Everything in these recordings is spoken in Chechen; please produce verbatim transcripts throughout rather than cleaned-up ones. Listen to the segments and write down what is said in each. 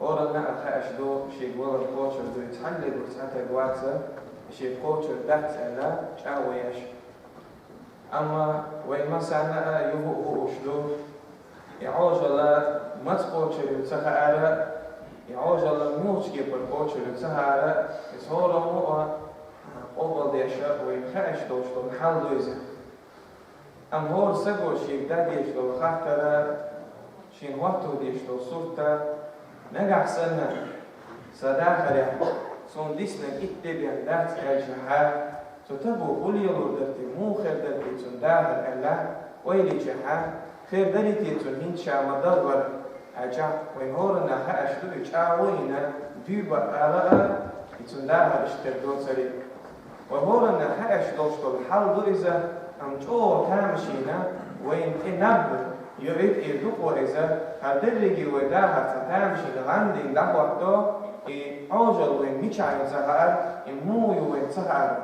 ХӀоранна а хаьаш ду, шийга валар кхочур дуй, цхьаллигур цхьатаг ваца, шийга кхочур дац аьлла, чӀагӀо еш. Амма вайн массарна а юху а хууш ду, и Ӏожалла маца кхочур ю ца хаара, и Ӏожалла муха кепара кхочур ю ца хаара, иза хӀоранна а къобалдеш а вайна хаьаш долуш долу хьал ду иза. Амма хӀора саго шега дӀадеш долу хаттара, шена хӀотто деш долу сурта, нагахь санна, сан дахарехь, суна диснарг итт де бен дац аьлчахьа, цу таго хӀун лелор дара те, муха хир дара те цуьнан дахар аьлла, ойла йичахьа, хир дарий те цуьнан хӀинца ша ма-дарра, аьлча, вайн хӀоранна хаьаш ду и чӀагӀо йина, дуьйба ала а, и цуьнан дахар иштта хир доцург. Вай хӀоранна хаьаш долуш долу хьал ду иза, амма чӀогӀа тамашийна вайна тӀе наб йоуьйту и дукъо иза, хӀара дерриге вай дахар цхьа тамашийна гӀандина дӀахӀотто, и Ӏожалла вайна мичахь ю ца хаьара, и муха ю вайна ца хаьара.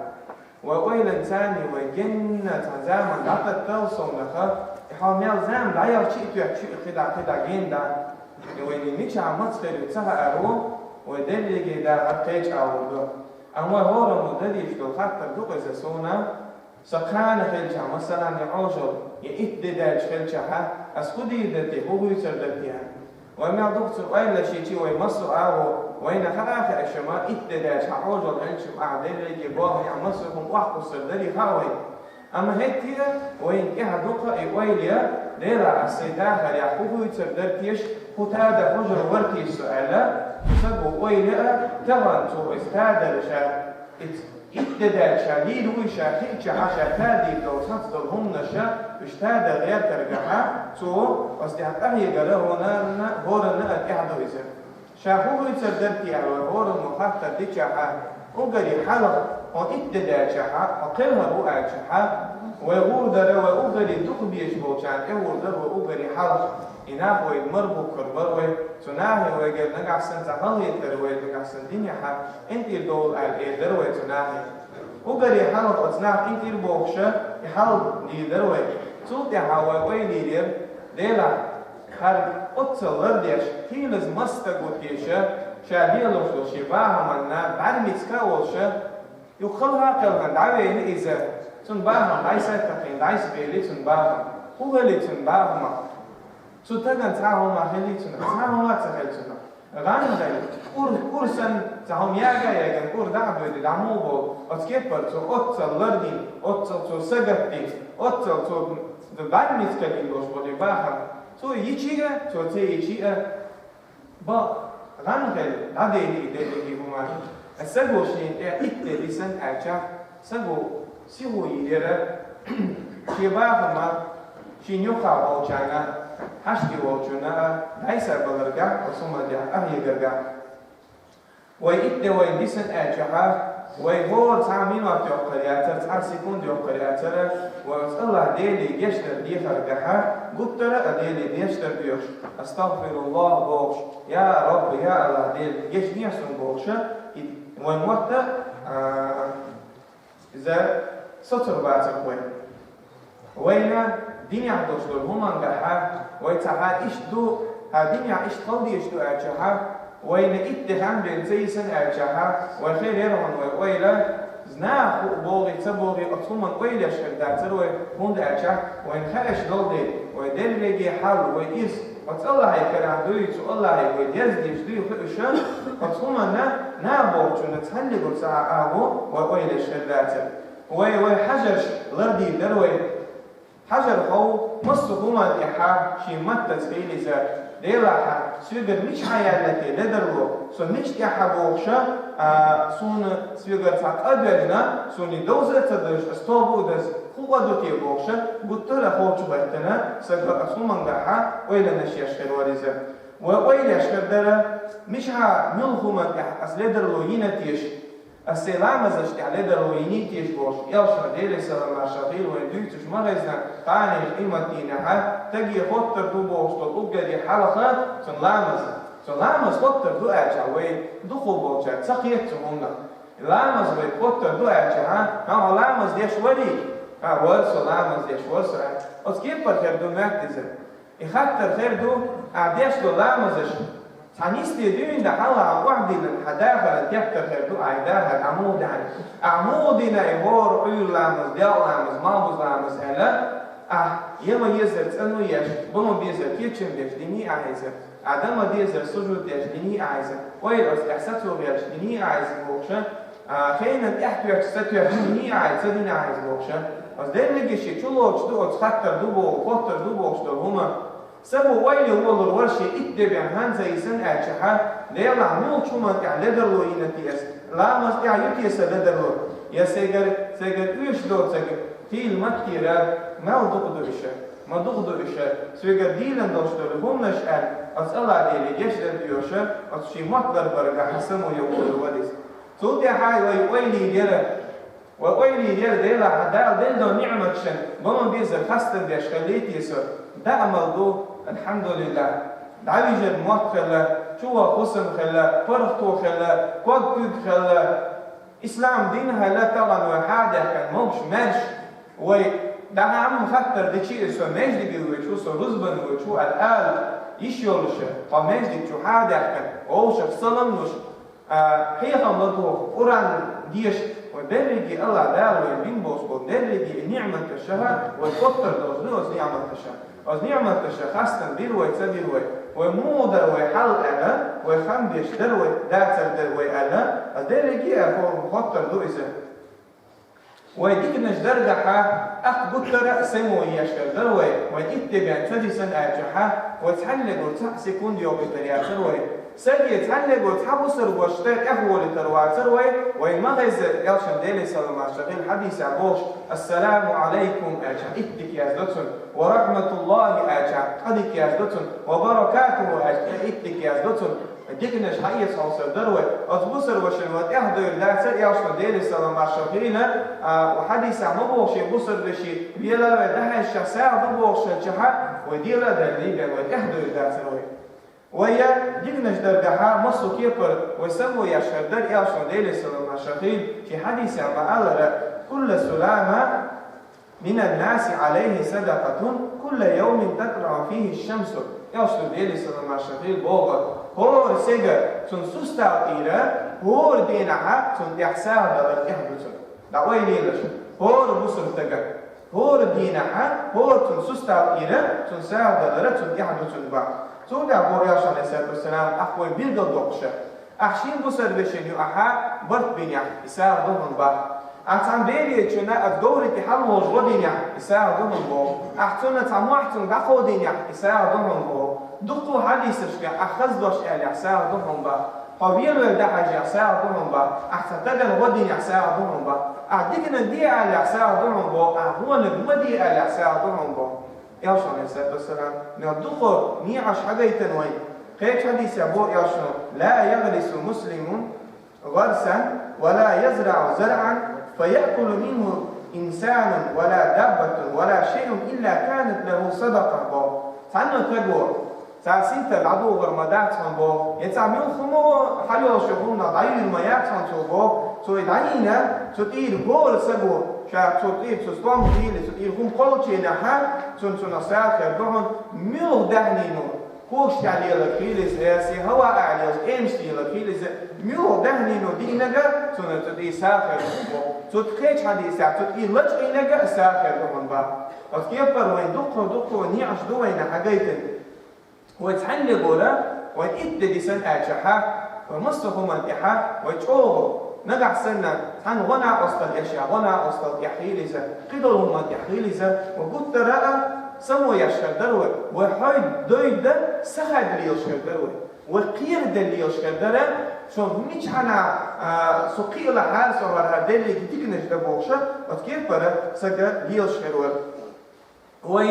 Вай ойланца вай генна цхьа заман дӀататтал совнаха, и хьо мел зама дӀаялча а тоьттуш ю и кхидӀа, кхидӀа генна дӀа. И вайна мичахь маца хир ю ца хаьара ву, вай дерриге дахар кхечу агӀор ду. Амма вай хӀораммо дадийш долу хаттар ду-кх иза суна, со кхана хилчахь, масалан, я Ӏожалла, я итт де даьлча хилчахьа, ас хӀун дийр дара те, хӀун хуьйцур дара те? Вай мел дукха цуьнан ойла шичи вай массо а агӀо, вайна хаа хаа шама, итт де даьлча хьан Ӏожалла хилча ахь дерриге боху, я массо а хӀума охьакхуссур дарий хаьа вайна. Амма хӀетте а вайна тӀехь дукха и ойла, Дела, ас сайн дахарехь хӀун хуьйцур дара теша, хӀун тада хьожур вара теша со аьлла, саго ойла а, тахана цо иза тадар ша, иза итт де даьлча ша лийр вуй ша хиъча хьан ша тадийр долу цхьацца долу хӀуманаш, уьш тада гӀертаргахьа, цо ас тӀехь къахьегара хӀоранна, хӀоранна а тӀехь ду иза. Ша хӀун хуьйцур дара те аьлла вай хӀораммо хаттар дичахьа, уггаре хьалха, хьо итт де даьлчахьа, хьо кхелхьар ву аьлчахьа, вай гӀур дара, вай уггаре дукха безаш болчарна тӀе гӀур дара вай уггаре хьалха. И нах вайна мара бухкур бара вай, цу нахе вайгара нагахь санна цхьа хала хетара вай нагахь санна динехьа, къинтӀера довла аьлла эр дара вай цу нахе. Уггаре хьалха оцу наха къинтӀера бохуша, и хьал дийр дара вай. Цул тӀаьхьа вай ойла йийр яра, Делахь, хӀара оццал лардеш, хийлаза маса стаг ву теша, ша лелош долу шен бахаманна бӀаьрмецка а волуша, юха хала а кхелхина дӀавейна иза, цуьнан бахам дӀасатакхийна, дӀасабели цуьнан бахам. ХӀун хили цуьнан бахамах? Цу стагана цхьа а хӀума хили цунах, цхьа а хӀума ца хили цунах. ГӀан хили, кӀур, кӀур санна, цхьа хӀума яга а ягийна, кӀур дӀа а дуьйди, дӀа муха боху, оцу кепара цо оццал лардина, оццал цо сагатдина, оццал цо бӀаьрмецка лийна долуш болу бахам. Цо йичи а, цо ца йичи а, бакъ, гӀан хили, дӀадели и дерриге хӀума. Ас саго шена тӀе итт де дисан аьлча, саго сихо йийр яра, шен бахама, шена юххехь болчарна, хьаштий волчунна а дӀасабаларгахь, оцу хӀуманна тӀехь къахьегаргахь. Вай итт де вайна дисан аьлчахьа, вай хӀора цхьа а минот йоккхур яцара, цхьа а секунд йоккхур яцара, вай оцу АллахӀ Деле гечдар дехаргахьа, гуттара а Деле гечдар доьхуш, астагӀфируллахӀ бохуш, я Рабби, я АллахӀ Дела, гечдехьа суна бохуша, и вайн мотт а, а, иза соцур бацара вай. Вайна динехь долуш долу хӀумангахьа, вай цхьа хьан иштта ду, хьан динехь иштта хала дезаш ду аьлчахьа, вайна итт де хан бен ца йисан аьлчахьа, вай хир яра хьуна вай ойла, наха хӀу богӀий, ца богӀий, оцу хӀуманна ойла еш хир дацара вай, хӀунда аьлча вайна хаьаш долу дела, вай дерриге хьал, вай ирс, оцу АллахӀе карахь дуй, цу АллахӀе вай дездеш дуй хууша, оцу хӀуманна наха бохучунна цхьаллигур ца Ӏа агӀо вай ойла еш хир дацара. Вай, вай хьажарш лардийр дара вай. Хьажар хов, массо а хӀуманна тӀехьа шен маттаца хила иза, Делахьа, соьгара мича хьаяьлла те ледарло, со мича тӀехьа бохуша, а, суна соьгара цхьа къа а доьжна, суна и довза а ца дозуш, ас тоба а даза, хӀун къа ду те бохуша, гуттара а ховчу хӀоьттина, сага ас хӀумангахьа ойланаш еш хир вара иза. Вай ойла еш хир дара, мичахьа муьлха хӀуманна тӀехь ас ледарло йина теша, ас сайн ламазаш тӀехь ледарло йиний теша бохуш, элчано, Деле салам-маршалла хуьлда цунна, вайна дуьйцуш ма хезна, кхана и Мадинехьа, стаге хоттур ду бохуш долу уггаре хьалха цуьнан ламаз. Цуьнан ламаз хоттур ду аьлча, вай дукхах болчара ца кхета цу хӀуманах. Ламаз вай хоттур ду аьлча, хьан, хьан хьо ламаз деш варий? А, вара со, ламаз деш вара со, аьлла. Оцу кепара хир ду моьтту иза. И хаттар хир ду, ахь деш долу ламазаш Хьан йисте дуьйна да хьалха охьадиллина хьан дахаран тептар хир ду, ахь дахар Ӏа муха даьхьна. Ахь муха дина и хӀора Ӏуьйра ламаз, делкъа ламаз, малхбуза ламаз аьлла, ахь я ма езар цӀано еш, ба ма безар кечам беш динехь ахь иза, ахь да ма дезар сужуд деш динехь ахь иза, ойла ас тӀехь сацо гӀерташ динехь ахь иза бохуша, а, хенан тӀехь тоьхча ца тоьхча динехь ахь иза, ца динехь ахь иза бохуша. Ас дерриге шен чулоцуш ду, оцу хаттар ду боху, хоттар ду бохуш долу хӀума. Са бу ойла волур вара шен итт де бен хӀан ца йисина аьлчахьа, Делахь муьлхачу хӀуманна тӀехь ледарло йина те ас, ламаз тӀехь ю те сан ледарло? Я сайгара, сайгара оьшуш доцург хийла маттера мел дукха ду иша, ма дукха ду иша, соьгара дийлина долуш долу хӀуманаш аьлла, оцу АллахӀ Деле гечдар доьшу, оцу шен мотт ларбаргахь хьан само йоккхур вара иза. Цул тӀаьхьа вай ойла йийр яра, Ва ойла йийр яра, Делахь, Дала делла долу ниӀматашна, бала безар хастам беш хилла те со, даа мел ду, алхьамдулиллахӀ, дӀавижар мотт хилла, чуван хӀусам хилла, паргӀато хилла, ког-куьг хилла, ислам дин хилла, тахана вай хьадаьккхина могуш-маьрша, вай дӀа хӀумма хаттар дичи а со маьждиге воьдуш ву, со рузбане воьдуш ву аьлла ала йиш йолуша, тхо маьждиг чу хьадаьккхина, вовшах салам луш, А, хьехам ладугӀу, Къуръан деша, вай берриге АллахӀ Дала вайна бина болуш болу берриге и ниӀматашха вай хоттар долуш ду оцу ниӀматаша. Оцу ниӀматаша хастам бира вай, ца бира вай, вай муха дара вай хьал аьлла, вай хам беш дара вай, дацар дара вай аьлла, оцу берриге а хо-, хоттар ду иза. Вай диканаш даргахьа, тӀаккха гуттара а само еш хир дара вай, вай итт де бен ца дисина аьлчахьа, вай цхьаьннегара цхьаъ секунд йоккхуьйтур яцара вай. Саге цхьаьннегара цхьа бусалба ваша тӀехволуьйтур вацара вай, вай ма хеззара, элчан Деле салам-маршалла хилла хьадисехь бохуш, «Ассаламу Ӏалайкум» аьлчахьа, итт дика яздо цунна, «Ва рахьматуллахӀи» аьлчахьа, ткъа дика яздо цунна, «Ва баракатуху» аьлчахьа, ткъа итт дика яздо цунна. Диканаш хьаэца хьовсур дара вай. Оцу бусалба вашина вай тӀаьхьадевлла дацара, элчано Деле салам-маршалла хилла, а, хьадисехь ма боху шен бусалба вешин, вела вай дӀахьаьжчахь сагӀа ду бохуш хилчахьа, вай дела а даьлла, вай тӀаьхьадевлла дацара вай. Вай я диканаш даргахьа, массо а кепара вай само еш хир дара, элчано Деле салам-маршалла хилла шен хьадисехь ма-аллара: «Куллу салама минан-наси Ӏалайхи садакъатун, кулла йовмин татӀлуӀу фихӀи шамсу». Элчано Деле салам-маршалла хилла боху: хӀора стеган цунна сустал тӀера, хӀора дийнахьа цунна тӀехь сагӀа далар тӀехь ду цунна. ДӀа ойла елаш, хӀора бусалба стеган, хӀора дийнахьа, хӀора цунна сустал тӀера, цунна сагӀа далар цунна тӀехь ду цунна боху. Цул тӀаьхьа боху элчано, Ӏалайхиссалату вассалам, ахь вайн билгал доккхуша. Ахь шен бусалба вешин юкъахьа барт бинехь, и сагӀа ду хьуна боху. Ахь цхьана беречунна аса говран тӀе хьалаволуш гӀо динехь, и сагӀа ду хьуна боху. Ахь цунна цхьа мохь цунна дӀакховдийнехь, и сагӀа ду хьуна боху. Дуккха а хьадисашкахь ахь хаза дош аьллехь, сагӀа ду хьуна боху. Хьо велавелла дӀахьаьжехь, сагӀа ду хьуна боху. Ахь цхьа стагана гӀо динехь, сагӀа ду хьуна боху. Ахь диканиг де аьллехь, сагӀа ду хьуна боху. Ахь вониг ма де аьллехь, сагӀа ду хьуна боху. Элчано, Ӏалайхиссалату вассалам, мел дукха некъаш хьагайтина вайна. Кхечу хьадисехь боху элчано: «Ла ягӀрису муслимун гӀарсан ва ла язрагӀу зарӀан фа яъкулу минхӀу инсанун ва ла даббатун ва ла шайъун илла канат лахӀу садакъа», боху. Цхьанна стага цхьа синтар дӀадугӀур ма дац хьуна боху, я цхьа муьлхха хӀума хьайолуш йолу хӀума дӀайийр ма яц хьуна цо боху, цо и дӀайийна, цу тӀера хӀора стага, ша цу тӀера цу стом хийла, цу тӀера хӀума кхоллучу хенахьа, цунна цунах сагӀа хир ду хьуна, муьлха даьхнино, когаш тӀехь леларг хийла иза, я схьа хӀаваъ тӀехь лелаш, эмаш леларг хийла иза, муьлха даьхнино диънарг, цунна цу тӀера сагӀа хир ду хьуна боху. Цу кхечу хьадисехь, цу тӀера лачкъийнарг а сагӀа хир ду хьуна боху. Оцу кепара вайн дуккха-дуккха некъаш ду вайна хьагайтина. Вай цхьаьннегара, вай итт де дисина аьлчахьа, вай массо а хӀуманна тӀехьа, вай чӀогӀа, нагахь санна, цхьана гӀо-накъосталла эшехь, гӀо-накъосталла тӀехь хийла иза, кхидолу хӀуманна тӀехь хийла иза, вай гуттара а само еш хир дара вай, вай хьой дойда сахьаьдда лелаш хир дара вай, вай кхераделла лелаш хир дара, шуна мичхьана, а, со кхиалахьара, со хӀара-хӀара дерриге диканаш дан бохуша, оцу кепара сага лелаш хир вара. Вай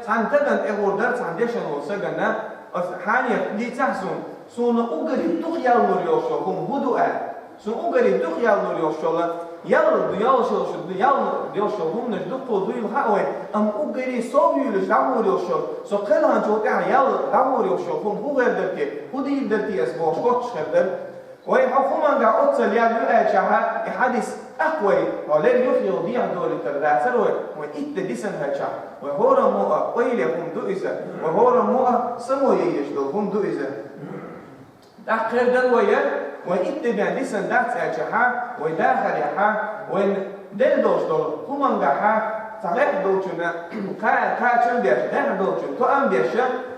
цхьана стагана тӀегӀур дара, цхьана дешна волу стагана, аса хьанех дийцахь суна, суна уггаре дукха ял лур йолуш йолу хӀума хӀун ду аьлла. Суна уггаре дукха ял лур йолуш йолу, ял ду, ял йолуш ду, ял йолуш йолу хӀуманаш дуккха дуйла хаьа вайн, амма уггаре сов юьйлуш дӀагӀур йолуш йолу, со кхелханчул тӀаьхьа ял дӀагӀур йолуш йолу хӀума хӀун гӀер дара те, хӀун дийр дара те ас бохуш хоттуш хир дара. Вай хьо хӀуманга оццал ял ю аьлчахьа, и хьадис тӀаккха вай, хьо лер юххе дехьа долуьйтур дацара вай, вай итт де дисина хилчахь, вай хӀораммо а ойла е хӀума ду иза, вай хӀораммо а само е еш долу хӀума ду иза. ТӀаккха хӀара дар вай, вай итт де бен дисина дац аьлчахьа, вай дахарехьа, вайна делла долуш долу хӀумангахьа, цхьа гӀехь долчунна кха-, кхачам беш, гӀехь долчунна тоам беш,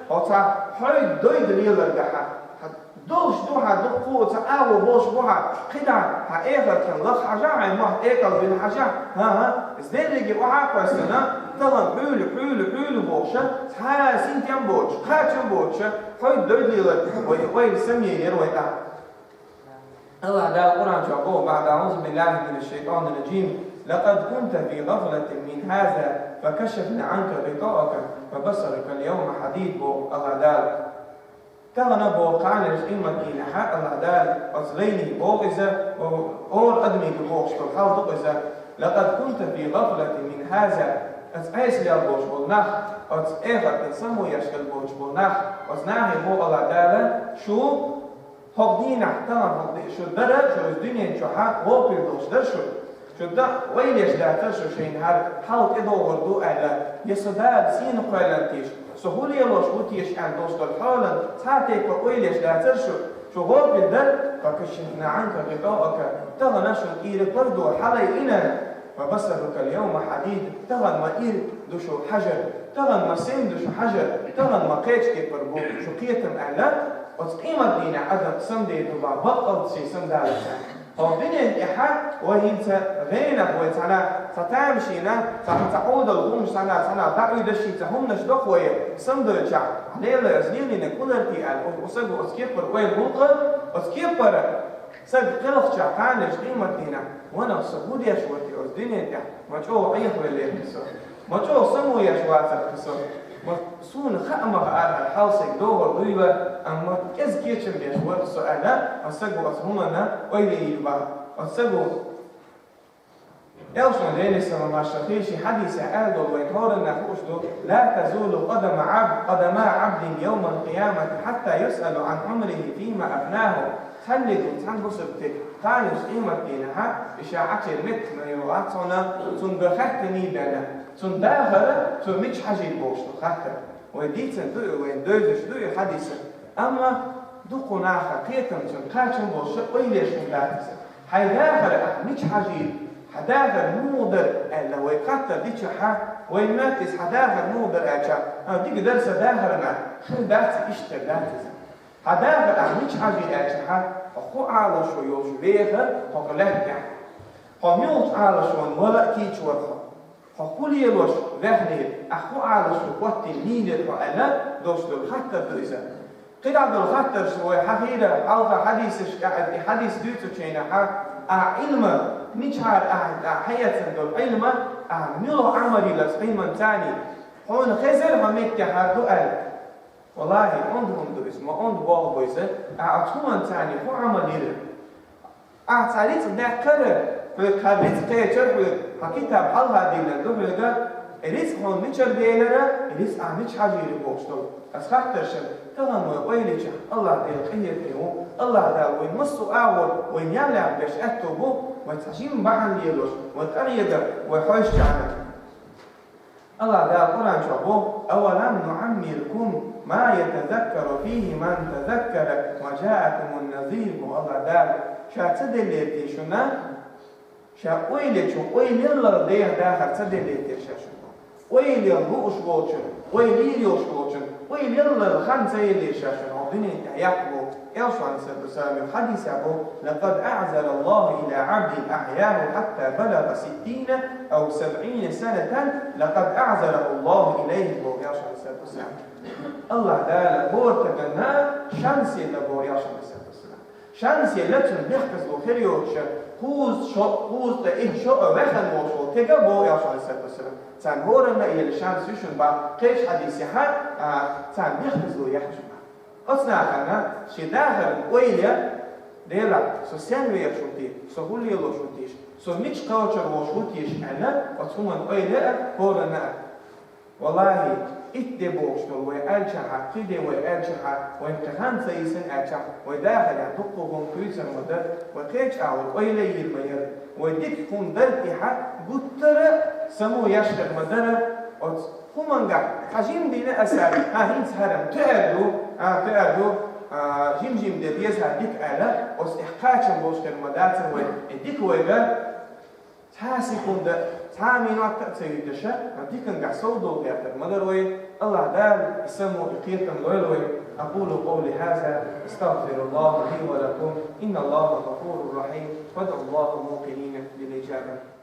хьо цхьа хьой дойда леларгахьа. Хьан долуш ду хьан дуккха а цхьа агӀо болуш бу хьан, кхидӀа хьан эхартан лаха хьажа, хьайн мохь тӀекъалбина хьажа, хӀан-хӀа, иза дерриге охьа а кхоьссина, тахана хьуьйлу, хьуьйлу, хьуьйлу бохуша, цхьа а синтем боцуша, кхачам боцуша, хьой дойда леларг вай, вай самеяр вай тӀаккха. АллахӀ Дала Къуръан чохь боху, بعد أعوذ بالله من الشيطان الرجيم: «لقد كنت في غفلة من هذا فكشفنا عنك غطاءك فبصرك اليوم حديد», боху АллахӀ Дала. Тахана боху кханерчу къематдийнахьа АллахӀ Дала оцу лайниг боху иза, ора адамийн ду бохуш долу хьал ду иза: «لقد كنت في غفلة من هذا», оцу Ӏесалел боцуш болу нах, оцу эхартан самоеш хилла боцуш болу нах, оцу нахе боху АллахӀ Дала, шу хӀокху дийнахь, тахана хӀокху ди-, шу дара, шу иза дуьнен чохьа гӀопил долуш дара шу. Шу дан ойла еш дацара шу шайна хӀара хьал тӀедогӀур ду аьлла, я со Дала сийна кхоьллина теша, со хӀун лелош ву теша аьлла долуш долу хьолан цхьа а тайпа ойла еш дацара шу. Шу гӀопил дара, فكشفنا عنك غطاءك, тахана шуна кӀийра пардо хьалайина, فبصرك اليوم حديد, тахана ма ира ду шу хьажар, тахана ма сема ду шу хьажар, тахана ма кхечу кепара бу шу кхетам аьлла, оцу къематдийнахь адам самдер ду бан баккъалла шен самдаллица. ХӀокху дуьнен тӀехьа вай хӀинца гӀенах вай цхьана, цхьа тамашийна, цхьа, цхьа Ӏудал хӀумаш цхьана, цхьана дӀа уьдаш шица хӀуманаш доху вай, самдойлчахь, лела, ас лелийна куларти аьлла, оцу сага оцу кепара ойла гулкъа, оцу кепара сага кхелхача кханерчу къематдийнахь, ванах со хӀун деш вара те оцу дуьнен тӀехь, ма чӀогӀа Ӏехавеллера те со. Ма чӀогӀа самоеш вацара те со. Ма суна хаа ма хаара хьал сайга догӀур дуйла, амма кӀеза кечам беш вара со аьлла, ас сага оцу хӀуманна ойла йийр бан. Ас сага Элчано, Делера салам-маршалла хуьлда цунна, шен хьадисехь аьлла долу вайн хӀораннах хууш ду: «لا تزول قدم عبد، قدما عبد يوم القيامة حتى يسأل عن عمره فيما أفناه». Цхьанне ду, цхьана бусург тек, кханерчу къематдийнахьа, и ша Ӏачеран меттиг ма йогӀу цунна, цунна бен хаттарний бен, цунна дахара, цо мича хьажийра бохуш ду хаттар. Вай дийцина ду и, вайн девзаш ду и хьадис. Амма дукха наха кхетам цунна кхачам болуш ойла еш хӀума дац иза. Хьайн дахар ахь мича хьажийра, хьан дахар муха дара аьлла, вай хаттар дичахьа, вай моьтту иза хьан дахар муха дара аьлча, а, дика дара сан дахар ма, хир дац, иштта дац иза. Хьан дахар ахь мича хьажийра аьлчахьа, хьо хӀун Ӏалашо йолуш вехара хӀокху лаьтта тӀехь. Хьо муьлхачу Ӏалашонан вала а кийча вара хьо. Хьо хӀун лелош ваьхнера, ахь хӀун Ӏалашо хӀоттийна лийнера хьо аьлла, долуш долу хаттар ду иза. КхидӀа долу хаттарш вай хьахийра хьалха хьадисашкахь, и хьадис дуьйцучу хенахьа, ахь Ӏилма, мичахьара ахь, ахь хьаэцна долу Ӏилма, ахь муьлха Ӏамал йиллера Ӏилманца, хьуна хезара хьо меттехьара ду аьлла. Валлахи, онда хӀума ду иза, ма онда болх бу иза, ахь оцу хӀуманца хӀун Ӏамал йира. Ахь цхьа рицкъ даьккхара, хьоьга хьан рицкъ кхечара хьоьга, хьан китаб хьалха диллина ду хьоьга, и рицкъ хьуна мичара делара, и рицкъ ахь мича хьажийра бохуш долу. Ас хаттаршна, тахана вай ойла йича, АллахӀ Дела къинхетаме ву, АллахӀ Дала вайн массо а агӀор, вайн ял яккха беш аьтто бу, вай цхьа жимма бахьана лелош, вай къахьега, вай хьоьжучарна. АллахӀ Дала Къуръан чохь боху: «أولم نعمركم ما يتذكر فيه من تذكر وجاءكم النذير», боху АллахӀ Дала. Ша ца деллера те шуна, ша ойла ечу, ойла елла деха дахар ца деллера те ша шуна? Ойла елла лууш волчун, ойла йийр йолуш волчун, ойла елла хан ца еллера ша шуна, хӀокху дуьнен тӀехь яккха боху. Элчано, Ӏалайхиссалату вассалам, хьадисехь боху: «لقد أعذر الله إلى عبد أحياه حتى بلغ ستين أو سبعين سنة، لقد أعذره الله إليه», боху Элчано, Ӏалайхиссалату вассалам. АллахӀ Дала хӀора стаганна шанс елла боху Элчано, Ӏалайхиссалату вассалам. Шанс елла цунна бехказло хир йоцуша, кхузткъа шо, кхузткъа итт шо а ваьхна волуш волу стаг боху Элчано, Ӏалайхиссалату вассалам. Царна хӀоранна а елла шанс ю шуна боху. Кхечу хьадисехь а, царна бехказло яхна шуна. Оцу нахана шен дахарна ойла я, Дела, со сенна вехаш ву те, со хӀун лелош ву теша, со мича кхочур волуш ву теша аьлла, оцу хӀуманна ойла я а, хӀоранна а. Валлахи, итт де бохуш долу вай аьлчахьа, кхин де вай аьлчахьа, вайн кхин хан ца йисина аьлчахьа, вай дахарехь дуккха хӀума куьйцур ма дара, вай кхечу агӀор ойла а йийр ма яра, вай дика хӀума дара тӀехьа гуттара а самоеш хир ма дара, оцу хӀумангахь хьажийна дина аса, хьан хӀинца хӀара тоьар ду, а, тоьар ду, а, жим-жим де деза дика аьлла, оцу тӀехь кхачам болуш хир ма дацара вай, и дика вайга цхьа а секунда, цхьа а минот а ца юьтуш, а диканга сов долу гӀертар ма дара вай, Аллах Дала и само и кхетам лойла вай. أقول قولي هذا، أستغفر الله لي ولكم، إن الله غفور رحيم، فادعوا الله موقنين بالإجابة.